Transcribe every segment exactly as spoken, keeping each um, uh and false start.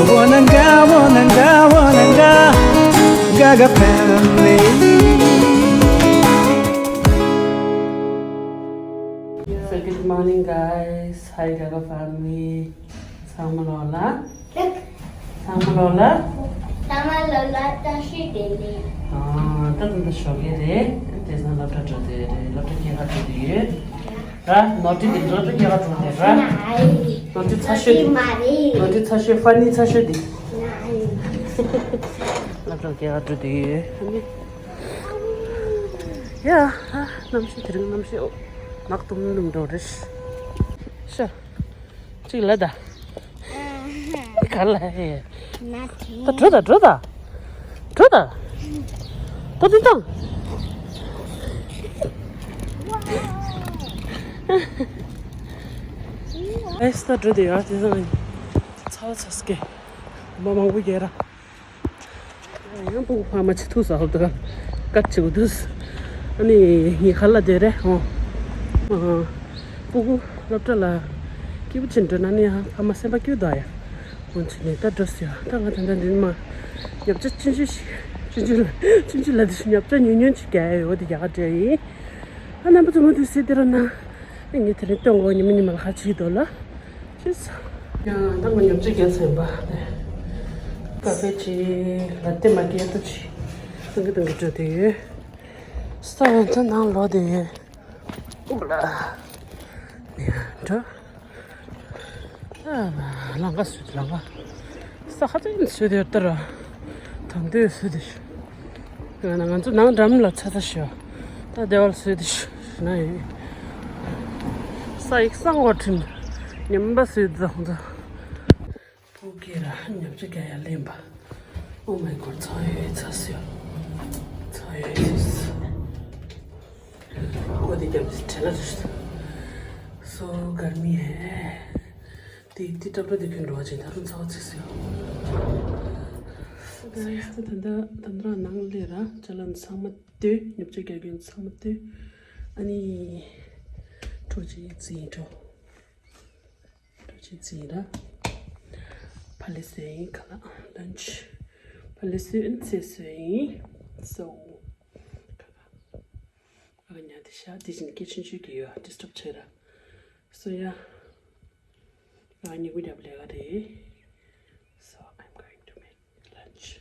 Wananga, wananga, wananga, Gaga family. So good morning, guys. Hi, Gaga family. ཚང་མ་ལོ་ལ། ཚང་མ་ལོ་ལ། ཚང་མ་ལོ་ལ་བཀྲ་ཤིས་བདེ་ལེགས། ཨ། ད་ད་ད་ཞོགས་ཀས་རེད། དེང་སང་སློབ་གྲྭ་འགྲོ་དུས་རེད། སློབ་གྲྭ་སྐྱེལ་ག་འགྲོ་དུས་ཡོད། ར། ནོར་འཁྲུལ་དེ་སློབ་གྲྭ་སྐྱེལ་ག་འགྲོ་དེ་ར། ནོར་འཁྲུལ་ཚ་ཤོས་དེ། ནོར་འཁྲུལ་ཚ་ཤོས། ཕ་ནི་ཚ་ཤོས་དེ། སློབ་གྲྭ་སྐྱེལ་ག་འགྲོ་དུས་ཡོད། ཡ། གནམ་གཤིས་དེ་རིང་གནམ་གཤིས་ནག་དུམ་དུམ་འགྲོ་རེད། ཤ། གཅིག་ལ་ད། ག་ལ་ཧེ། ད་འགྲོ་ད་འགྲོ་ད། འགྲོ་ད། ད་འདི་དང་། ཨེ་སི་ད་འགྲོ་དེ་ཡ་དེ་དང་། ཚ་བ་ཚ་སྐེ། མ་མང་པོ་རྒྱལ་ར། ཡང་སྤུ་གུ་ཕ་མ་ཆེ་ཐུག་ས་ཧོབ་ཏུ་ཀ་ཀ་ཆེ་གུ་དུས། ཨ་ནི་ངའི་ཁ་ལ་དེ་རེད་ཧོ། ཨ། སྤུ་གུ་སློབ་གྲྭ་ལ་སྐྱིད་པོ་ཅན་འགྲོ་ན་ནི་ཧ་ཕ་མ་སེམས་པ་སྐྱིད་དོ་ཡ། འོན་ཆེ་ནས་ད་འགྲོ་སི་ཡ། ད་ང་ད་ད་འདི་མ་ཉབ་ཆ་ཆུང་ཆུང་ཞིག་ཆུང་ཆུང་ལ་ཆུང་ཆུང་ལ་དེ་ཞིག་ཉབ་ཆ་ཉུང་ཉུང་ཅིག་རྒྱག་ཡ་ཡོད་དེ་རྒྱག་ག་འདྲ་ཡིན། ཨ་རྣམ་པ་ཚོ་མུ་མཐུད་གཟིགས་དེ་རོགས་གནང་། ངས་དེ་རིང་སྟོན་གོ་ཉི་མ་ཉི་མ་ལ་ཁ་ཆེ་དོ་ལ། ཅེས། ཡང་ད་ང་ཉོབ་ཆ་རྒྱག་ཚར་བ། ཀ་ཕེ་ཅིག་ལ་ཏེ་མ་ཀི་ཡ་ཏོ་ཅིག་སྟོན་གི་སྟོན་གི་འགྲོ་དེ་ཡོད། ས་ཡང་ད་ནང་ལོག་དེ་ཡོད། ཨུ་ལ། ཡ་འགྲོ། ཨ་མ་ལང་ཀ་སུད་ལང་ཀ། ས་ཁ་ཚན་སུད་ཡོད་ད་ར། དང་དུས་སུད་དེ་ཤི། ང་ན་ང་ཚོ་ནང་འགྲམ་ལ་ཚ་ཚ་ཤོ། ད་སྡེ་བ་ལ་སུད་དེ་ཤི་ན་ཡོད། ས་ཡིག་སང་བ་ཁྲིམས། ཉམས་པ་སུད་དང་ཚ། བུ་གེ་ར་ཉམས་ཆ་རྒྱ་ཡ་ལེན་པ། Oh my god ཚ་ཡོད་ཚ་སུ་ཡོད། ཚ་ཡོད་ཚ་སུ། འོ་དེ་རྒྱབ་ཀྱི་བྲེལ་ལ་རེད། སོ་གར་མི་ཧེ། དེ་དེ་ཏྲབ་ཏྲ་དེ་ཁྱོད་འགྲོ་བ་ཅན་ད་རུང་ཚ་བ་ཚིག་སུ་ཡོད། ད་ད་ད་ད་ད་ནང་ལས་ར་ཅ་ལག་ཚང་མ་ལྟོས། ཉོ་ཆ་རྒྱག་རྒྱུ་ཚང་མ་ལྟོས། ཨ་ནི་གྲོ་ཆི་རྩིས་འགྲོ། གྲོ་ཆི་རྩིས་ར། ཕ་ལེ་སོ་ཡིན་ག་ལ་ལན་ཆི། ཕ་ལེ་སོ་ཡིན་ཚེ་སོ་ཡིན། སོ། ཨ་ཉ་དེ་ཤ་དེ་བཞིན་སྐད་ཆུང་ཆུང་གི་ཡོད་ཨ་ཌི་སི་ཊབ་བྱེད་ར། སོ་ཡ། ང་ཉི་གུ་རྒྱབ་ལས་ཀ་རེད། So I'm going to make lunch.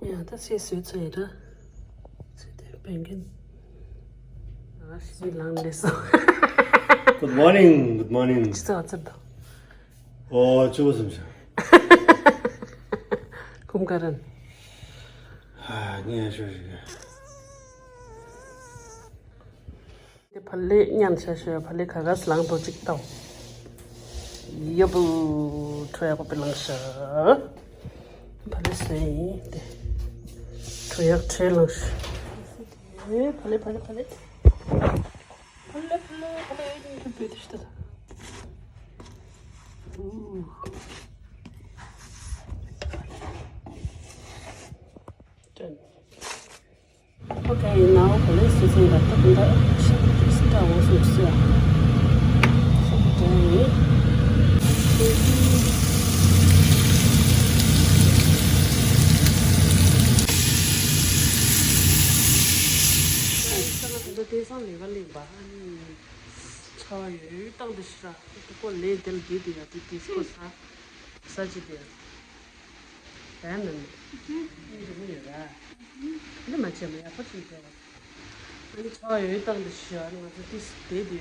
ཡང་ད་ཚེ་བཟོས་ཚར་ཡིན་ར། ཚེ་དེ་བན་གིན། ཨ་ཤི་ལང་ལེ་སོ། Good morning, good morning. ཅི་ཙག་ཙིར་དང་། ཨོ་ཅི་བ་སམ་ཤ། ཁུམ་ཀ་རན། ཧ་ངས་ཤོ་ཞིག་དེ་ཕ་ལེ་ཉན་ཆ་ཤོ་ཕ་ལེ་ཁ་ག་སི་ལང་དོ་ཅིག་ཏོ། ཡོ་བུ་ཁྲོ་ཡག་པོ་པེ་ལང་ཤ། ཕ་ལེ་སེ་ཡིན་ཏེ། ཁྲོ་ཡག་ཁྲེ་ལང་ཤ། ཨེ་ཕ་ལེ་ཕ་ལེ་ཕ་ལེ། ཕ་ལེ་ཕ་ལེ་ཕ་ལེ་ཨེ་ཉིད་དུ་བོད་དུ་ཤི་ད། ཅན། Okay, now police is in the top of the ship. Just a was with sir. འདི་དེང་སང་ལས་ཀ་ལས་པ་ཨ་ནི་ཚ་བ་ཡོད་བཏང་དེ་ཤི་ར་ཁོ་ལས་དེ་ལ་དེ་དེ་ཡ་དེ་དེ་སྐོར་ས་ས་ཅི་དེ་ཡ། ད་ནི་འདི་མི་ཡོད་ར། འདི་མ་བྱས་མ་ཡག་པོ་ཅིག་བྱས་པ། ཨ་ནི་ཚ་བ་ཡོད་བཏང་དེ་ཤི་ཨ་ནི་ང་ཚོ་དེ་དེ་དེ་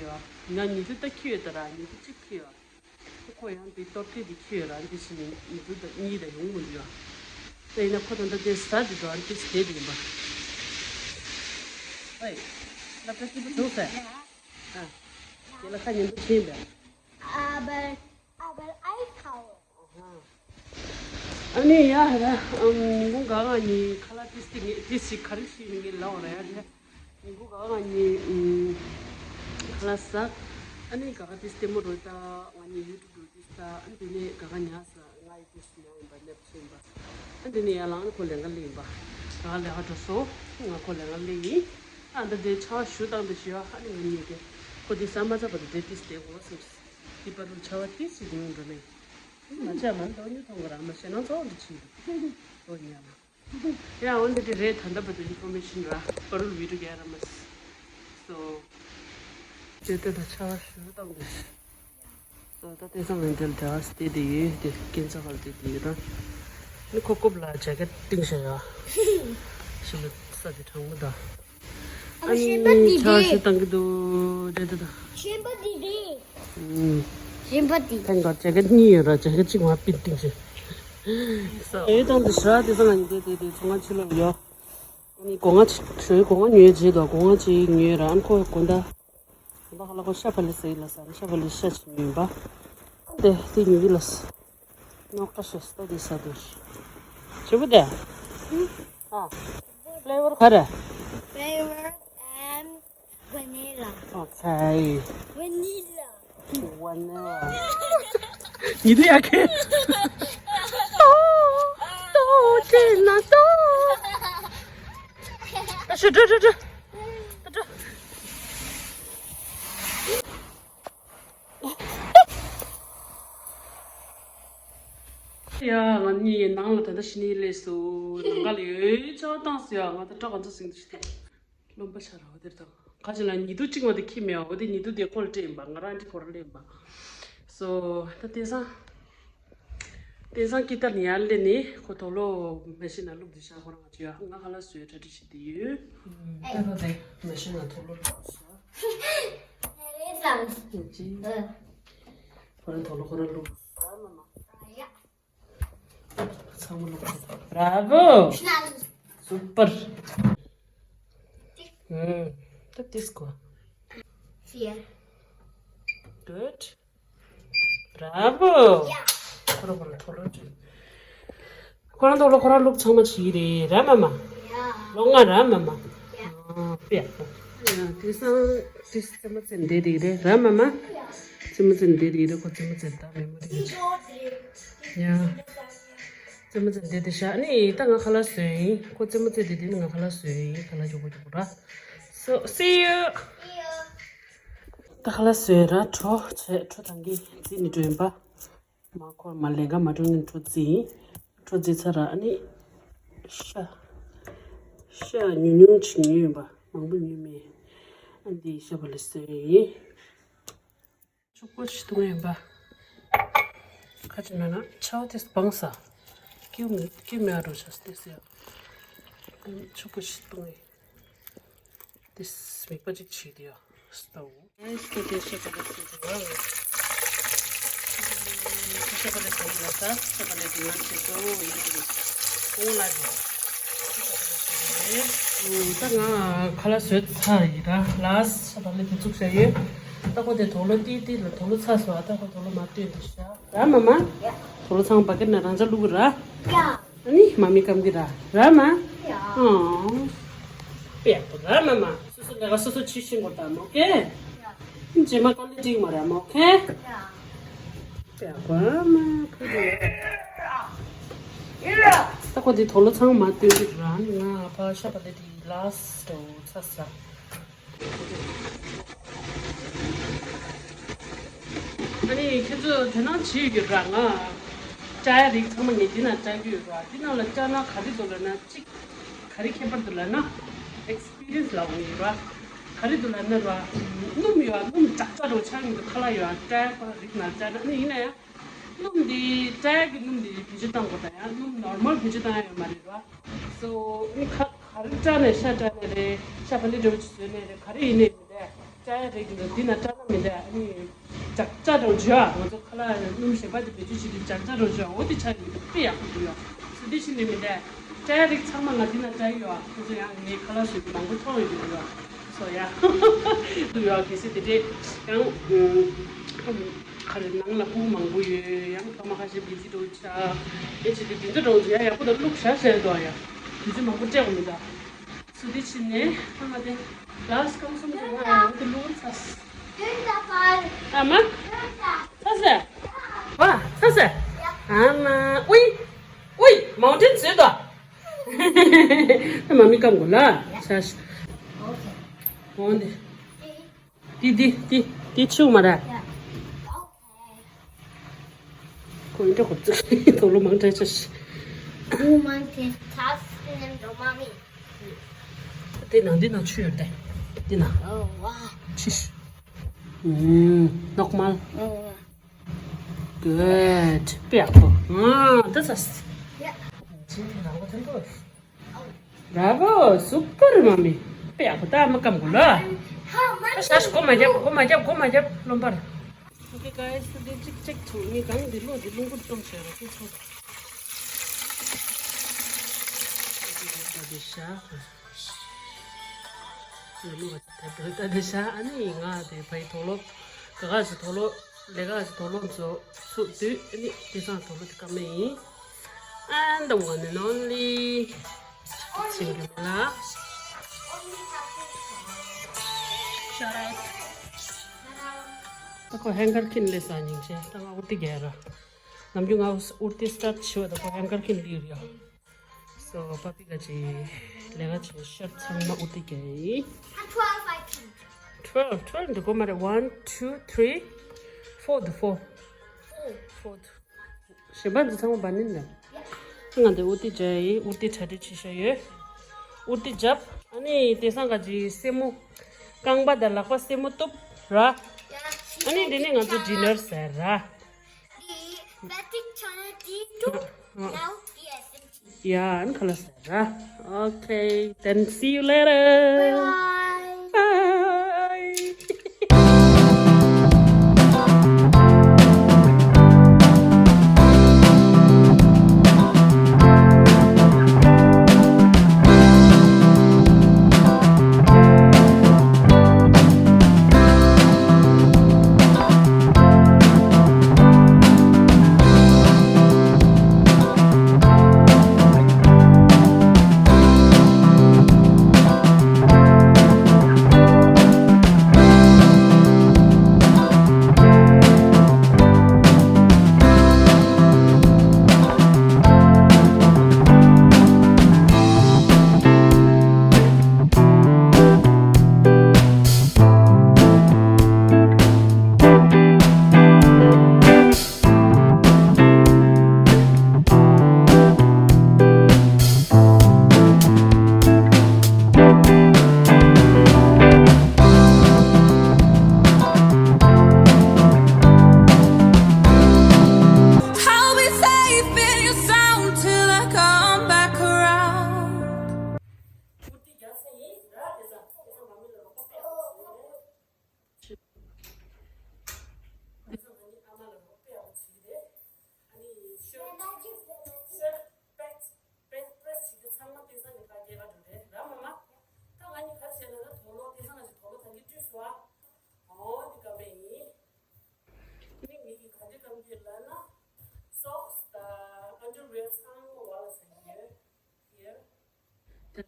ཡ། ང་ཉི་ཤུ་ད་ཁྱི་ཡོད་ད་ར་ཉི་ཤུ་གཅིག་ཁྱི་ཡ། ཁོ་ཡང་དེ་སྟོབས་སྐྱེད་དེ་ཁྱོད་རང་དེ་ཕྱིན་ནས་མི་འདུག་ད་གཉིས་དང་ཡོང་མི་འདུག་ཡ། དེ་ཡིན་ན་ཁོ་ད་ལྟ་དེ་ཟ་དེ་འགྲོ་ཨ་དེ་བྱེད་དེ་ཡིན་པ། ཨེ། སློབ་གྲྭ་སྐྱིད་པོ་བྱུང་ཟེར། ཨ། དེ་ལ་ཁ་ཉན་པོ་ཕྱིན་པས། Aber, aber einkaufen. ཨ་ནི་ཡ་ཧ་ད་ཉིན་གུང་གང་ང་ཉིན་ཁ་ལག་ཏིས་ཏི་ངས་ཏིས་ཞིག་ག་རེ་ཞིག་ངས་ལབ་པ་རེད་ཡ་དེ། ཉིན་གུང་གང་ང་ཉིན་ཁ་ལག་ཟ། ཨ་ནི་ག་ག་དེ་ལྟད་མོ་རོལ་ད། ང་ནི་ཡུ་ཊུབ་རོལ་དེ་ལྟ། ཨ་ནི་དེ་ནས་ག་ག་ཉལ་ས། ང་ཡི་དེ་སུ་ཉལ་ཡིན་པ། ནེབ་སུ་ཡིན་པ། ཨ་ནི་དེ་ནས་ཡར་ལངས་ནས་ཁོ་ལས་ཀ་ལས་ཡིན་པ། ག་ག་ལས་ཀ་འགྲོ་སོང་། ང་ཁོ་ལས་ཀ་ལས་ཡིན། ཨ་ད་དེ་ཆར་པ་ཞུ་བཏང་དེ་ཞུ་ཡ། ཨ་ནི་ང་གཉིས་དེ་ཁོ་དེ་ཟ་མ་ཚར་བར་དུ་དེ་ཏིས་བསྡད་དགོས་བསམ། དེ་བར་དུ་ཆར་པ་ཏིས་ཞིག་ཉུང་འགྲོ་ནས། མ་ཆགས་མ་འདོག་ཉུ་ཐོང་གི་ར་མ་ཤེས་ན་ཚོགས་འདི་ཆི་འདུག་ཨོ་ཉལ་ལ། ཡ་འོན་ཏེ་དེ་རེད། ད་ལྟ་བར་དུ་ཨིན་ཕོར་མེ་ཤིན་ར་པ་རུལ་བི་ཌིའོ་རྒྱག་ར་མ་སོ། ཇེ་ཏེ་ད་ཆར་པ་ཞུ་བཏང་དེ། སོ་ད་དེང་སང་ང་འདིར་དེ་བ་སྟེ་དེ་ཡོད་དེ་སྐྱིན་ཚ་ཁར་དེ་དེ་ཡོད་ར། ནི་ཁོ་རྐུབ་ལ་ཇེ་ཀེ་ཊི་བཏིང་ཤག་ཡ། ཤི་ལ་ས་དེ་གྲང་མོ་ད། ཨ་ནི་ཆར་པ་ཞུ་བཏང་གི་འདུག་ཇེ་ཏེ་ད། ཤེས་པ་དེ་རེད། ཨུམ། ཤེས་པ་དེ། ཐེངས་འགའ་ཇེ་ཀེ་ཊི་གཉིས་ཡོད་ར། ཇེ་ཀེ་ཊི་གཅིག་མ་པིན་ཏིང་ཞིག་ས་ཨེ་དང་དེ་ཞག་དེ་ཚོ་ང་གཉིས་དེ་དེ་དེ་ཚོ་ང་ཕྱི་ལོགས་ཡོད། ཨ་ནི་སྒོ་ང་ཞོའི་སྒོ་ང་ཉོས་རྗེས་དུ་སྒོ་ང་ཅིག་ཉོས་ར། ཨ་ནི་ཁོ་དགོང་དག་དགོང་དག་ཁ་ལག་ཁོ་ཤ་བ་ལི་ཟེར་ལ་ས། ཨ་ནི་ཤ་བ་ལི་ཤ་ཅིག་ཉོས་པ། དེ་དེ་ཉོས་ལ་ས། ནོག་ཀ་ཤ་སྟོ་དེ་ས་དེ་ཞེ་པོ་དེ། ཨ། ཕི་ལེ་ཝར་ག་རེ། Flavor and vanilla. Okay. Vanilla. Vanilla. ཉི་དུ་ཡ་ཁེ། ཏོ་ཏོ་ཅེ་ན་ཏོ། ཨ་ཤི་ཏྲ་ཏྲ་ཏྲ། ཏྲ། ཡ་ང་གཉིས་ནང་ལ་ད་ལྟ་ཕྱི་ནས་སླེབས་སོང་། ནང་ཁ་ལ་ཡོད་ཅག་བཏང་སོང་། ཡ་ང་ད་སྐྲ་ག་ཚོད་ཟིང་དུ་ཞིག་ཐེབས། རློན་པ་ཤར་བ་དེར་དང་། ཁ་ཅིག་ལ་ཉི་གདུགས་གཅིག་མ་དེ་ཁྱི་མེད་པ་འོ་དེ་ཉི་གདུགས་དེ་ཁོ་ལ་སྤྲད་ཡིན་པ། ང་རང་འདི་ཁོ་ར་ལེན་པ། སོ་ད་དེང་སང་། དེང་སང་ཀི་ཏར་ནི་ཡར་ལེན་ནི་ཁོ་དོག་ལོ་མེ་ཤིན་ན་བླུགས་དེ་ཤ་ཁོ་རང་ང་ཅི་ཡ་ང་ཁ་ལག་བཟོས་གྲ་སྒྲིག་བྱེད་དེ་ཡོད། ད་ཁོ་དེ་མེ་ཤིན་ན་དོག་ལོ་བླུགས་ཤ། ཅི། ཁོ་རང་དོག་ལོ་ཁོ་རང་བླུགས། ཚང་མ་ལོག་པ། Bravo! Super! ཨུམ། ད་ཏིས་གོ། Fear. Good. Bravo! ཁོ་རང་ཁོ་རང་ཐོག་ལོ་ཅིག་ཁོ་རང་ཐོག་ལོ་ཁོ་རང་ལུག་ཚང་མ་བྱིས་རེད་ར་མ་མ། ལོ་ང་ར་མ་མ། ཨ་དཔེ་ཡག་པོ། དེ་སང་དེ་རྩེད་མོ་རྩེ་འདི་རེད་ར་མ་མ། རྩེད་མོ་རྩེ་འདི་རེད་ར། ཁོ་རྩེད་མོ་རྩེ་ད་མེད་མོ་རེད། ཡ། རྩེད་མོ་རྩེ་འདི་དེ་ཤ་ནི་ད་ང་ཁ་ལག་བཟོས་ཡིན། ཁོ་རྩེད་མོ་རྩེ་འདི་དེ་ནི་ང་ཁ་ལག་བཟོས་ཡིན། ཁ་ལག་ཇོ་བོ་ཇོ་བོ་ར། So see you. ད་ཁ་ལག་བཟོས་ར་གྲོ་བྱས་གྲོ་དང་གི་རྩེ་ནི་འགྲོ་ཡིན་པ། མ་འཁོར་མ་ལས་ཀ་མ་འགྲོ་ངན་འགྲོ་རྩེ་ཡིན། འགྲོ་རྩེ་ཚར་ར་ཨ་ནི་ཤ་ཤ་ཉུང་ཉུང་ཅིག་ཉོས་ཡིན་པ། མང་པོ་ཉོས་མེད། ཨ་འདི་ཤ་བ་ལི་བཟོས་ཡིན། ཕྱུག་པོ་ཞིག་བཏུང་ཡིན་པ། ཁ་ཅིག་ན་ན་ཆའོ་དེ་སྤང་ས། ཀིའུ་མི་ཀིའུ་མི་ཨ་རོ་ཆ་སྟེ་ཟེར། ཕྱུག་པོ་ཞིག་བཏུང་ཡིན། དེ་མིག་པ་ཅིག་བྱེད་དེ་ཡ་སྟོ། ཨེ་སྟོ་དེ་ཤ་བ་ལི་བཟོས་ཡིན། ཤ་བ་ལི་བཟོས་ཡིན་ལ་ས་ཤ་བ་ལི་དེ་ང་ཚོས་གཙོ་བོ་ཡིན་གྱི་འདུག་ཁོང་ལ་ཡིན། ད་ང་ཁ་ལག་བཟོས་ཚར་ཡིན་ར། ལ་ས་ཤ་བ་ལི་དེ་བཙུགས་བྱས་ཡོད། ད་ཁོ་དེ་དོག་ལོ་ཏི་ཏི་ལ་དོག་ལོ་ཚ་སོང་། ཨ་ད་ཁོ་དོག་ལོ་མ་སྟོན་དེ་ཤ་ར་མ་མ། དོག་ལོ་ཚང་བ་ཀེར་ན་རང་ཅག་བླུག་གི་ར། ཨ་ནི་མ་མི་སྐམ་གི་ར་ར་མ། ཨང་། པེ་ཡག་པོ་ར་མ་མ། སོ་སོ་ལས་ཀ་སོ་སོ་བྱེད་ཤེས་དགོས་དང་མོ་ཀེ། རྗེས་མ་དཀའ་ལས་འགྲིག་མ་ར་མོ་ཀེ། པེ་ཡག་པོ་ར་མ་ཕུ་རེ། ད་ཁོ་དེ་དོག་ལོ་ཚང་མ་སྟོན་གི་ར་ནི་ང་ཕ་ཤ་བ་ལི་དེ་ལ་སི་ཊི་ཚ་ས། ཨ་ནི་ཁྱེད་ཚོ་དོ་སྣང་བྱེད་ཡོད་ར། ང་ཅ་ཡ་རིགས་ཚང་མ་ངས་འདི་ན་ཅ་རྒྱུ་ཡོད་ར། འདི་ནང་ལ་ཅ་ན་ག་རེ་འདུག་ལབ་ན་གཅིག་ག་རེ་ཁྱད་པར་འདུག་ལབ་ན། ཨེག་སི་པི་རི་ཡན་སི་ལབ་དགོས་ཡོད་ར། ག་རེ་འདུག་ལབ་ན་ར། སྣུམ་ཡོད་ར། སྣུམ་དྲག་དྲག་རོ་ཆགས་ཡོང་གི་ཁ་ལག་ཡོད་ར། ཅ་ཡ་ཁོ་རང་རིགས་ནང་ཅ་ན་ཨ་ནི་ཡིན་ན་ཡང་། སྣུམ་འདི་ཅ་ཡ་གི་སྣུམ་འདི་བེད་སྤྱོད་བཏང་དགོས་དང་ཡང་སྣུམ་ནོར་མལ་བེད་སྤྱོད་བཏང་ཡ་ཡོད་མ་རེད་ར། སོ་ཨ་ནི་ཁ་ག་རེ་ཅ་ནས་ཤ་ཅ་ནས་རེད། ཤ་བ་ལི་འདྲ་བོ་ཅིག་བཟོས་ནས་རེད། ག་རེ་ཡིན་ནས་མི་འདས། ཅ་ཡ་རེད་འདུག་འདི་ན་ཅ་ན་མི་འདས། ཨ་ནི་ཇག་ཅ་འདྲ་བོ་ཅིག་ཡོད་ཨ། ང་ཚོ་ཁ་ལག་ནས་སྣུམ་གཞན་པ་དེ་བེད་སྤྱོད་བྱེད་དུས་ཇག་ཅ་འདྲ་བོ་ཅིག་ཡོད་ཨ། འོ་དེ་ཆགས་ཡོད་འདུག་དཔེ་ཡག་པོ་འདུག་ཡ། སོ་དེ་བཞིན་ནས་མི་འདས། ཅ་ཡ་རིགས་ཚང་མ་ང་འདི་ན་ཅ་ཡ་ཡོད་ཨ། ཁོ་ཚོ་ཡང་ངའི་ཁ་ལག་བཟོས་དུས་མང་པོ་མཐོང་ཡོད་འདུག་ཡ། སོ་ཡ། འདུག་ཡ། གལ་སྲིད་དེ་འདྲས་ཡང་ཨུམ། ག་རེ་ནང་ལ་ཕྲུ་གུ་མང་པོ་ཡོད། ཡང་ཕ་མ་ཁ་ཤས་བི་ཛི་འདྲ་བོ་ཆགས། ཨེ་བྱེད་དུས་དེ་ཚོ་འདྲ་བོ་ཡ་ཡག་པོ་དང་བླུགས་བཞག་བཞག་འདུག་ཡ། དུས་ཚོད་མང་པོ་སྤྲད་དགོས་མི་འདུག་སུ་དེ་ཕྱིན་ནས་ཨ་མ་དེ་ལགས་སྐམ་སོང་དུ་ང་ཡང་དེ་བླུགས་ཚར། ཨ་མ། ཚ་ཟེར། ཝ། ཚ་ཟེར། ཨ་མ། ཨུའི། ཨུའི། མའུན་ཊེན་བཟོས་དོ། ཨ་མ་མི་སྐམ་གོ་ལ། ཤ་ཤ། འོན་ཏེ། ཏི་ཏི་ཏི་ཏི་ཆུ་མ་ར། ཁོ་ཡིན་འདྲ་གོ་ཚིག་དོ་ལོ་མང་དྲགས་ཤ་ཤ། ཨུ་མ་ཏི་ཐ་སི་ནམ་འགྲོ་མ་མི། དེ་ནང་འདི་ནང་ཆུ་ཡོད་དེ། འདི་ནང་། ཨོ་ཝ། ཆི་ཤི། ཨུམ། ནོག་མལ། ཨོ་ཝ། Good. དཔེ་ཡག་པོ། ཨ། འདི་ཟ། ཡ། ཅི་འདི་རང་པོ་ཐོན་ཐོ། Bravo. Super, mommy. དཔེ་ཡག་པོ། ད་མ་སྐམ་གོ་ལ། ཧ་མ། ཤ་ཤ། གོ་མ་རྒྱབ། གོ་མ་རྒྱབ། གོ་མ་རྒྱབ། རློན་པར། Okay, guys, so they check check to me. གང་འདི་ལོ་འདི་རླུང་བུར་གཏོང་བྱས་ར་ཁོ་ཚོ། ད་དེ་ཤ། ལོ་ལོ་ད་དེ་ཤ། ཨ་ནི་ང་དེ་བའི་དོ་ལོ། ག་ག་ཞིག་དོ་ལོ། ལས་ཀ་ཞིག་དོ་ལོ་ཚོ་ཚུགས་དུས། ཨ་ནི་དེ་སང་དོ་ལོ་དེ་ཀ་མེ་ཡིན། And the one and only. Shout out. ད་ཁོ་ཧེང་གར་ཁིན་ལས་ས་ཉིན་ཆེ་ད་ང་ཨུ་ཏི་གེ་ར། ནམ་རྒྱུན་ང་ཨུ་ཏི་སི་ཊར་ཊི་བྱེད་པ་ད་ཁོ་ཧེང་གར་ཁིན་ལིར་ཡོད། So པ་པི་ཀ་ཅི་ལས་ཀ་བྱེད་ཤར་ཚང་མ་ཨུ་ཏི་གེ་ཡིན། Twelve, I think. Twelve, twelve འདི་གོ་མ་རེད། One, two, three, four འདི་four. Four. Four. གཞན་པ་འདི་ཚང་མ་བ་ནིན་ལ། ང་འདི་ཨུ་ཏི་ཇ་ཡི་ཨུ་ཏི་གྲ་སྒྲིག་བྱེད་ཤ་ཡོད། ཨུ་ཏི་ཇབ། ཨ་ནི་དེ་སང་ག་ཅི་སེན་མོ། རྐང་པ་དང་ལག་པ་སེན་མོ་གཏུབ་ར། ཨ་ནི་འདི་ནི་ང་ཚོ་ཌི་ནར་ཟེར་ར། Yeah, and color Sarah. Okay, then see you later. Bye. Bye. I'll be safe in your sound till I come back around. དེ་ཚོ་ང་ནི་ཨ་མ་ལ་རོགས་པ་ཡག་པོ་བྱེད་ཀྱི་རེད། ཨ་ནི་ཤོ་ཤོ་པེག་པེག་པེག་པེག་བྱེད་རྒྱུ་ཚང་མ་དེང་སང་ནས་ཕར་རྒྱག་ག་འགྲོ་རེད་ར་མ་མ། ད་ང་གཉིས་ག་རེ་བྱས་ན་ད་དོ་ལོ་དེང་སང་ང་ཞིག་དོ་ལོ་ད་གིན་བཀྲུས་སོང་ཨ། འོ་འདི་སྐམ་པ་ཡིན། ཨ་ནི་ངེད་ཀྱིས་ག་འདྲ་སྐམ་རྒྱུ་ལབ་ན། སོག་སི་དང་ཨན་ཌར་ཝེར་ཚང་མ་བར་ལ་ཟ་གི་ཡོད། ཡ།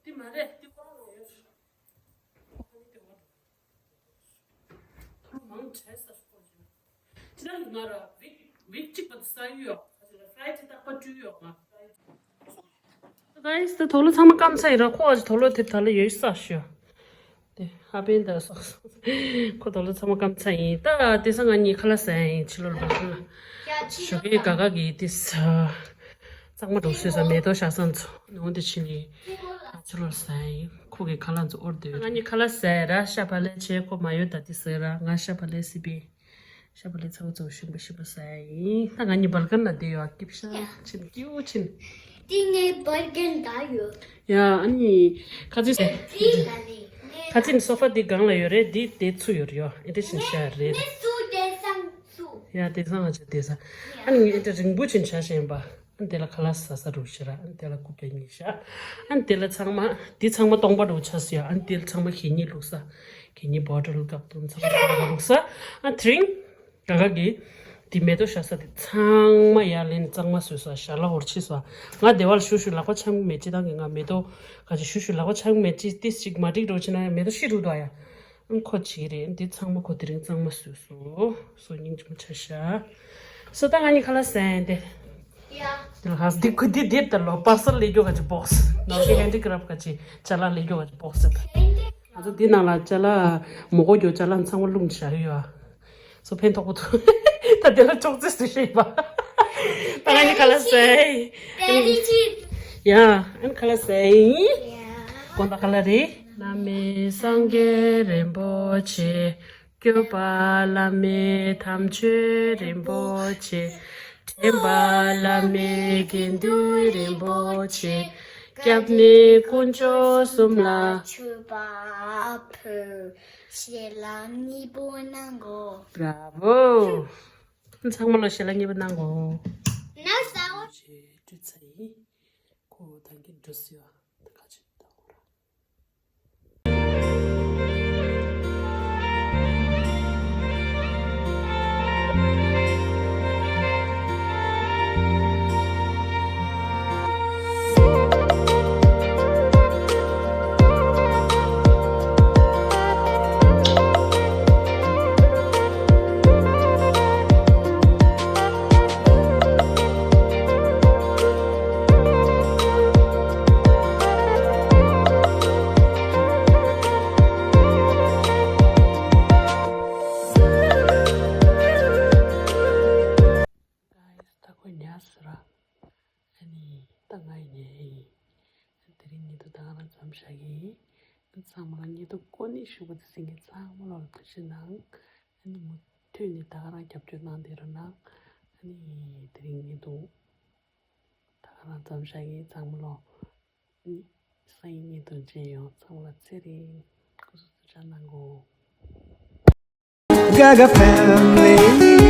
དེ་མ་རེད། དེ་ཁོ་རང་ལ་ཡོད། ཁོ་ནི་དེ་བ་འགྲོ། མང་དྲགས་ས་ཤོག་ཅིག་ཅི་ལ་ང་ར་བིག་བིག་གཅིག་པ་དུ་ས་ཡོད་ཡོད། ཁ་ཅིག་ལ་ཧྥ་རའི་ཌེ་རྟག་པར་སྤྲུལ་ཡོད་ང་ཧྥ་རའི་ཌེ། ག་ཡིས་ད་དོ་ལོ་ཚང་མ་སྐམ་ཚར་ཡིན་ར། ཁོ་ཨ་ཅི་དོ་ལོ་དེབ་ད་ལ་ཡོད་ས་ཤོད། དེ་ཧ་པན་ད་སོགས། ཁོ་དོ་ལོ་ཚང་མ་སྐམ་ཚར་ཡིན། ད་དེ་སང་ང་གཉིས་ཁ་ལག་ཟ་ཡིན། ཕྱི་ལོགས་ལ་ཁ་ལག་ཞོགས་ཀས་ག་ག་གི་དེ་ས། གཙང་མ་འགྲོ་སོས་ས་མེ་ཏོག་ཤ་ཚ་ཚོ་ནང་དེ་ཕྱིན་ནས་ཕྱི་ལོགས་ཟ་ཡིན། ཁོ་གི་ཁ་ལག་ཚོ་ཨོར་དོད། ང་གཉིས་ཁ་ལག་ཟ་ཡིན་ར། ཤ་བག་ལེབ་བྱས། ཁོ་མ་ཡོད་ད་དེ་ཟ་ར། ང་ཤ་བག་ལེབ་སི་པན། ཤ་བག་ལེབ་ཚ་བོ་ཚོ་ཞིམ་པོ་ཞིམ་པོ་ཟ་ཡིན། ད་ང་གཉིས་སྦར་གར་ན་བསྡད་ཡོད། སྐྱིད་ཤ་ཡ། ཕྱིན་སྐྱིད་པོ་ཕྱིན། དེ་ངའི་སྦར་གར་ད་ཡོད། ཡ་ཨ་ནི་ཁ་ཚིག་ཁ་ཚིག་སོ་ཕ་འདི་སྒང་ལ་ཡོད་རེད། འདི་དེ་ཚུར་ཡོད་རེད་ཡོ། ཨེ་འདྲ་ཕྱིན་ཤ་རེད། ངས་ཚུར་དེ་སང་ཚུར། ཡ་དེ་སང་ང་ཅག་དེ་ས། ཨ་ནི་ངས་ཨེ་འདྲ་རིང་པོ་ཕྱིན་ཤ་ཞན་པ། ཨ་ནི་དེ་ལ་ཁ་ལག་ཟ་ས་རུ་ཤི་ར། ཨ་ནི་དེ་ལ་རྐུབ་བཀྱག་གཉིས་ཤ། ཨ་ནི་དེ་ལ་ཚང་མ་འདི་ཚང་མ་སྟོང་པ་རུ་ཆ་སི་ཡ། ཨ་ནི་དེ་ལ་ཚང་མ་གད་སྙིགས་བླུགས་ས། གད་སྙིགས་བོ་ཊལ་བཀག་སྡོམ་ཚང་མ་རུག་ས། ཨ་དེ་རིང་ག་ག་གི་དེ་མེ་ཏོག་བཞག་ས་དེ་ཚང་མ་ཡར་ལེན་གཙང་མ་བཟོས་ས། ཞལ་ལག་འོར་ཕྱིས་ས། ང་སྡེ་བ་ལ་ཞུ་ཞུ་ལག་པ་འཆང་མེད་ཅི་དང་གི། ང་མེ་ཏོག་ག་ཅི་ཞུ་ཞུ་ལག་པ་འཆང་མེད་ཅི་ཏིས་ཅིག་མ་འགྲིག་འགྲོ་ཕྱིན་ན་ཡང་མེ་ཏོག་ཤི་རུ་དོ་ཡ། ཨང་ཁོ་བྱེད་ཀྱི་རེད། འདི་ཚང་མ་ཁོ་དེ་རིང་གཙང་མ་བཟོས་སོ། སོ་སྙིང་རྗེ་མོ་ཆ་ཤ། སོ་ད་ང་གཉིས་ཁ་ལག་ཟ་ཡིན་ཏེ། ཡ། དེ་ལ་ཧ་འདི་ཁུ་འདི་འདེབས་ད་ལོ་པར་སལ་ལས་རྒྱུ་ག་ཅི་བོག་སི། ནོར་གི་ཧེན་ཌི་ཀ་རབ་ག་ཅི་ཅ་ལག་ལས་རྒྱུ་ག་ཅི་བོག་སི་ད། ང་ཚོ་འདི་ནང་ལ་ཅ་ལག་མོ་གོ་རྒྱུ་ཅ་ལག་ཚང་མ་བླུགས་བཞག་ཡོད་ཨ། སོ་ཕན་ཐོགས་པོ་ཐུག་ད་དེ་ལ་ཅོག་ཙེ་སུ་ཤེས་པ། ད་ང་གཉིས་ཁ་ལག་ཟ་ཡིན། ད་རེ་ཅི། ཡ། ཨན་ཁ་ལག་ཟ་ཡིན། ཡ། དགོང་དག་ཁ་ལག་རེད། བླ་མེད་སངས་རྒྱས་རིན་པོ་ཆེ། སྐྱོབ་པ་བླ་མེད་དམ་ཆོས་རིན་པོ་ཆེ། འདྲེན་པ་བླ་མེད་དགེ་འདུན་རིན་པོ་ཆེ། སྐྱབས་གནས་དཀོན་མཆོག་གསུམ་ལ། མཆོད་པ་ཕུལ། ཞལ་ལག་གཉིས་པོ་གནང་གོ། བྲ་བོ། ཚང་མ་ལ་ཞལ་ལག་གཉིས་པོ་གནང་གོ། ན་ས་འོ། ཞེས་སྤྲོད་ཚར་ཡིན། ཁོ་ད་གིན་འགྲོ་སྲིད་པ་ད་ག་ཅི་ད་འོ་ར། ད་ཁོ་ཉལ་སོང་ར། ཨ་ནི་ད་ང་ཡི་ཉལ་ཡིན། དེ་རིང་ཉལ་དུ་ད་ག་རང་མཚམས་བཞག་གི་ཡིན། ཚང་མ་ལ་ཉལ་དུ་ཀོ་ནི་ཞུ་བ་དེ་སེང་གེ་ཚང་མ་ལ་ཐུགས་རྗེ་གནང་། ཨ་ནི་མུ་མཐུད་ནས་ད་ག་རང་རྒྱབ་སྐྱོར་གནང་དེ་རུ་གནང་། ཨ་ནི་དེ་རིང་ཉལ་དུ་ད་ག་རང་མཚམས་བཞག་གི་ཡིན། ཚང་མ་ལ་ཨ་ནི་སང་ཉིན་ཉལ་དུ་མཇལ་ཡོང་། ཚང་མ་ལ་ཚེ་རིང་སྐུ་གཟུགས་ཐུགས་ཅག་གནང་གོ། Gaga family.